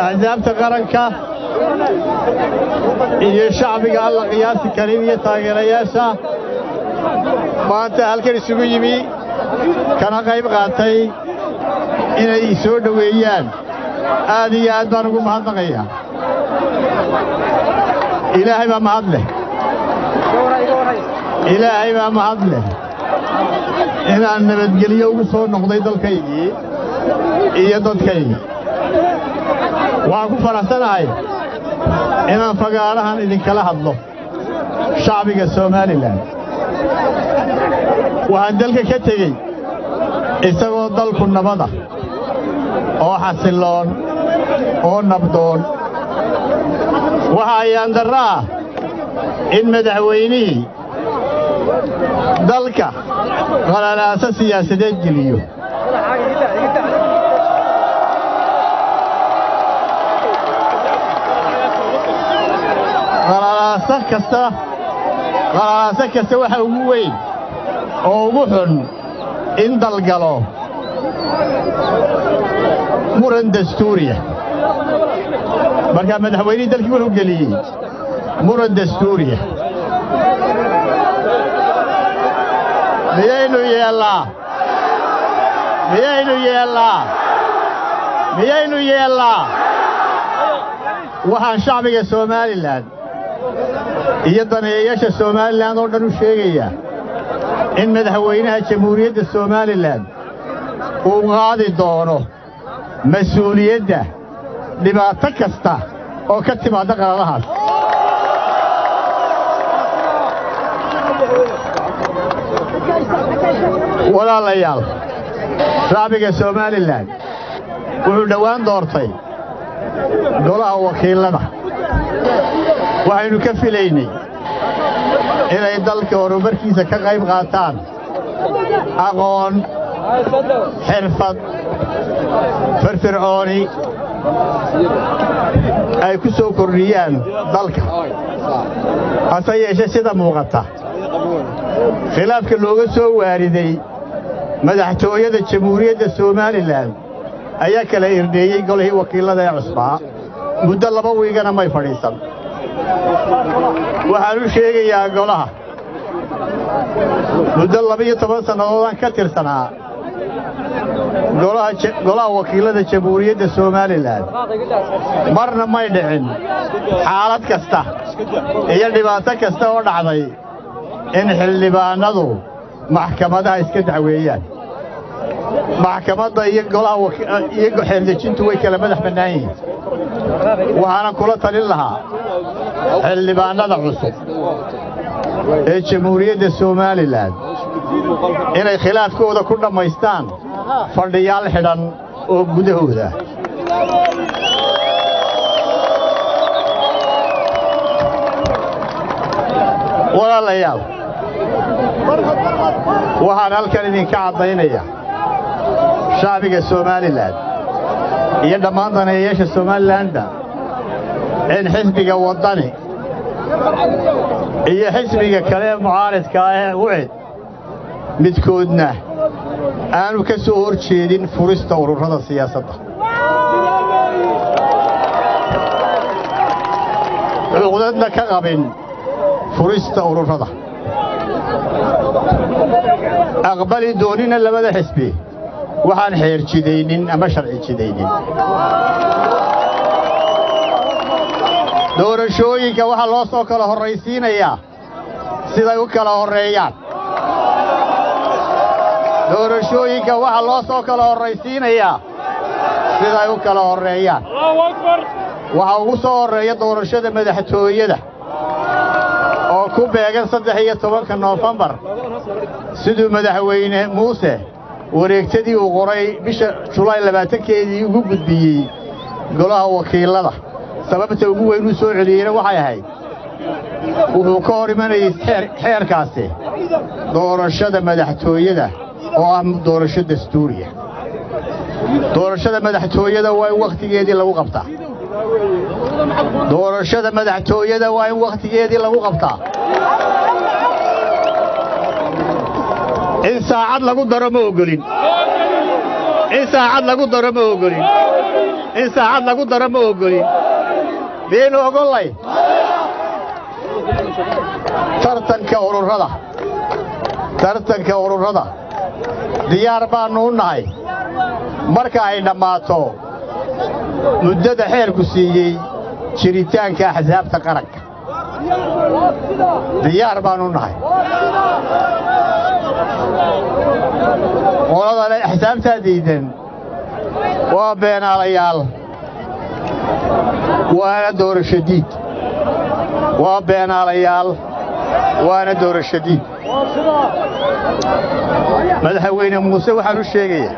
Axsaabta qaranka iyo shacbiga aan la qiyaasi karin iyo taageerayaasha maanta halkan isugu yimi kana qayb qaatay inay soo dhoweeyaan, aad iyo aad baan ugu mahadnaqayaa. Ilaahay baa mahad leh, Ilaahay baa mahad leh inaan nabadgelyo ugu soo noqday dalkaygii iyo dadkaygii. Waxaan ku faraxsanahay inaan fagaarahan idinkala hadlo shacbiga Somalilan. Waxaan dalka ka tegey isagoo dalku nabada oo xasilloon oo nabdoon. Waxa ayaan darro ah in madaxweynihii dalka qalalaaso siyaasadeed geliyo. Qalalaaso kasta, qalalaaso kasta waxa ugu weyn oo ugu xun in dalgalo muran dastuuriya. Markaa madaxweynihii dalkii wuxuu geliyey muran dastuuriya. Miyaynu yeellaa? Miyaynu yeellaa? Miyaynu yeellaa? Waxaan shacbiga Somalilan iyo daneeyayaasha Somalilan oo dhan u sheegayaa in madaxweynaha Jamhuuriyadda Somalilan uu qaadi doono mas-uuliyadda dhibaato kasta oo ka timaadda qaladahaas. Walaalayaal, shacbiga Somalilan wuxuu dhowaan doortay golaha wakiillada. Waxaynu ka filaynay inay dalka horumarkiisa ka qayb qaataan, aqoon, xirfad, firfircooni ay ku soo kordhiyaan dalka. Hase yeeshee, sida muuqata, khilaafka looga soo waariday madaxtooyada Jamhuuriyadda Somalilan ayaa kala irdheeyey golihii wakiillada ee cusbaa. Muddo 2 wiigana may fadhiisan. Waxaan u sheegayaa golaha, muddo 12 sannadoodaan ka tirsanaa golaha wakiillada Jamhuuriyadda Somalilan, marna may dhicin xaalad kasta iyo dhibaato kasta oo dhacday in xildhibaannadu maxkamadaha iska dacweeyaan. Maxkamadda iyo golaha iyo xeeldejintu way kala madax bannaan yihiin. Waxaana kula talin lahaa xildhibaannada cusub ee Jamhuuriyadda Somalilan inay khilaafkooda ku dhammaystaan fadhiyaal xidhan oo gudahooda. Walaalayaal, waxaan halkan idinka caddaynayaa shacbiga Somalilan iyo dhammaan daneeyayaasha Somalilanba in xisbiga Waddani iyo xisbiga kale ee mucaaridka ah ee UCID midkoodna aanu ka soo hor jeedin furista ururada siyaasadda, cuqdadna ka qabin furista ururada, aqbali doonina labada xisbi waxaan xeer jidaynin ama sharci jidaynin. Doorashooyinka waxaa loo soo kala horraysiinayaa siday u kala horreeyaan. Doorashooyinka waxaa loo soo kala horraysiinayaa siday u kala horreeyaan. Waxaa ugu soo horreeya doorashada madaxtooyada oo ku beegan 13-ka Noofembar, siduu madaxweyne Muuse wareegtadii uu qoray bisha Julaay 20-keedii ugu gudbiyey golaha wakiillada. Sababta ugu weyn uu soo celiyeyna waxay ahayd wuxuu ka hor imanayey xeerkaasi doorashada madaxtooyada oo ah doorasho dastuuriya. Doorashada madaxtooyada waa in wakhtigeedii lagu qabtaa. Doorashada madaxtooyada waa in wakhtigeedii lagu qabtaa. In saacad lagu daro ma ogolin. In saacad lagu daro ma ogolin. In saacad lagu daro ma oggolin. Miyaynu ogollay tartanka ururada? Tartanka ururada diyaar baannu u nahay marka ay dhammaato muddada xeerku siiyey jiritaanka axsaabta qaranka. Diyaar baannu nahay. Qolada le axsaabtaa diidan waa beenaalayaal, waana doorasho diid. Waa beenaalayaal, waana doorasho diid. Madaxweyne Muuse waxaan u sheegayaa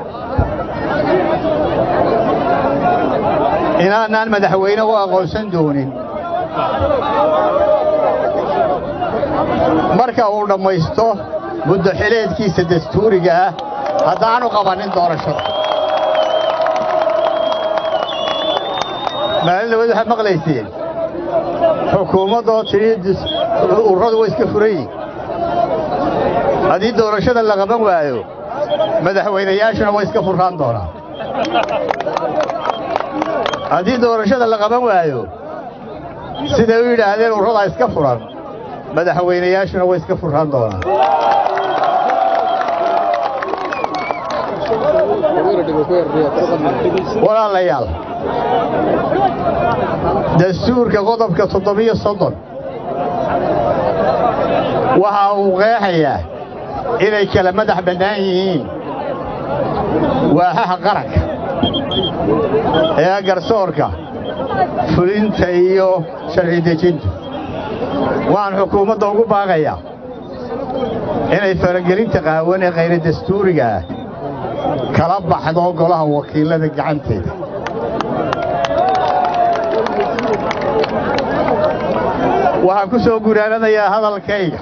inaanaan madaxweyne u aqoonsan doonin marka uu dhammaysto muddo xileedkiisa dastuuriga ah haddaanu qabannin doorashada. Maalin dhaweed waxaad maqlayseen xukuumaddoo tidhi ururadu way iska furan yihin, haddii doorashada la qaban waayo madaxweynayaashuna way iska furraan doonaan. Haddii doorashada la qaban waayo, siday u yidhaahdeen ururadaa iska furan, madaxweynayaashuna way iska furraan doonaan. Walaalayaal, dastuurka qodobka 37 waxa uu qeexayaa inay kala madax bannaan yihiin waaxaha qaranka ee garsoorka, fulinta iyo sharci dejinta. Waxaan xukuumadda ugu baaqayaa inay faragelinta qaawan ee khayra dastuuriga ah kala baxdo golaha wakiillada gacanteeda. Waxaan ku soo guraanadayaa hadalkayga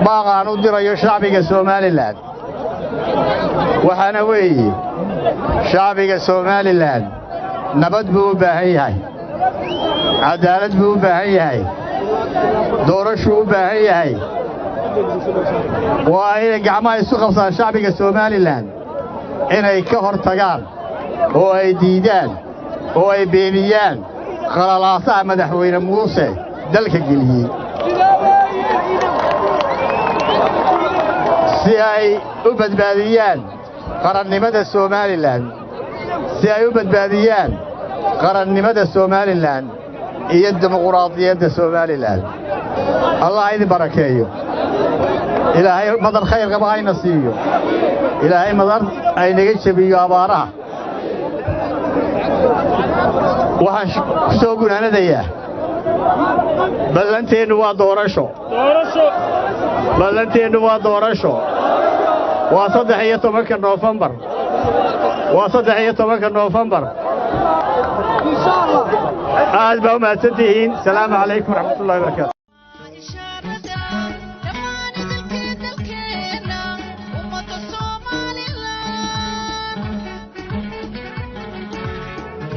baaqaan u dirayo shacbiga Somalilan. Waxaana weeye, shacbiga Somalilan nabad buu u baahan yahay, caddaalad buu u baahan yahay, doorashuu u baahan yahay. Waa inay gacmaha isu qabsaan shacbiga Somalilan, inay ka hor tagaan oo ay diidaan oo ay beeniyaan qalalaasaha madaxweyne Muuse dalka geliyey, si ay u badbaadiyaan qarannimada Somalilan, si ay u badbaadiyaan qarannimada Somalilan iyo dimuquraadiyadda Somalilan. Allah idin barakeeyo. Ilaahay madar khayr qaba hayna siiyo. Ilaahay madar aynaga jebiyo abaaraha. Waxaan ku soo gunaanadayaa, ballanteennu waa doorasho, ballanteennu waa doorasho. Waa 13-ka Noofembar, waa 13-ka Noofembar. Aad baa u mahadsan tihiin. Salaamu calaykum waraxmatullahi wabarakaatu. Ishaarada dhammaan idilkii dalkeenna ummadda Somalilan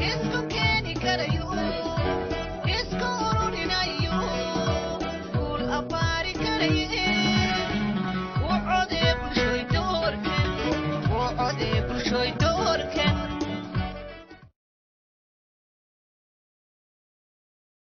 isku keeni karayo, isku ururinayo, guul abbaari karaye.